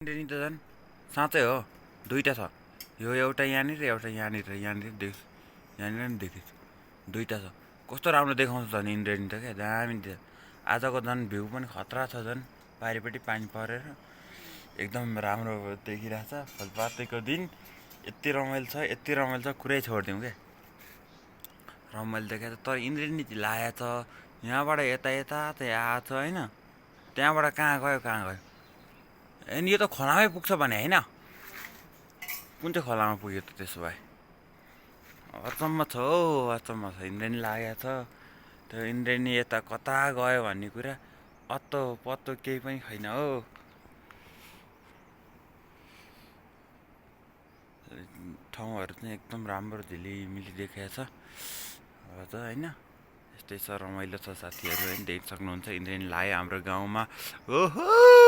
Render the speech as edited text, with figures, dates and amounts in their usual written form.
इन्द्रेणी त झन् साँच्चै हो दुईटा छ यो एउटा यहाँनिर एउटा यहाँनिर यहाँनिर नि देखेँ दुईटा छ कस्तो राम्रो देखाउँछ झन् इन्द्रेणी त क्या दामी देख्छ आजको झन् भ्यू पनि खतरा छ झन् पारिपट्टि पानी परेर एकदम राम्रो देखिरहेछ फुलपातीको दिन यति रमाइलो छ कुरै छोडिदिउँ क्या रमाइलो देखाएको छ तर इन्द्रेणी लागेको छ यहाँबाट यता त आएको छ होइन त्यहाँबाट कहाँ गयो अनि यो त खोलामै पुग्छ भने होइन कुन चाहिँ खोलामा पुग्यो त त्यसो भए अचम्म छ हौ अचम्म छ इन्द्रेणी लागेको छ त्यो इन्द्रेणी यता कता गयो भन्ने कुरा अत्तो पत्तो केही पनि छैन हो ठाउँहरू चाहिँ एकदम राम्रो झिलिमिली देखाएको छ र होइन यस्तै छ रमाइलो छ साथीहरू होइन देख्न सक्नुहुन्छ इन्द्रेणी लाग्यो हाम्रो गाउँमा ओहो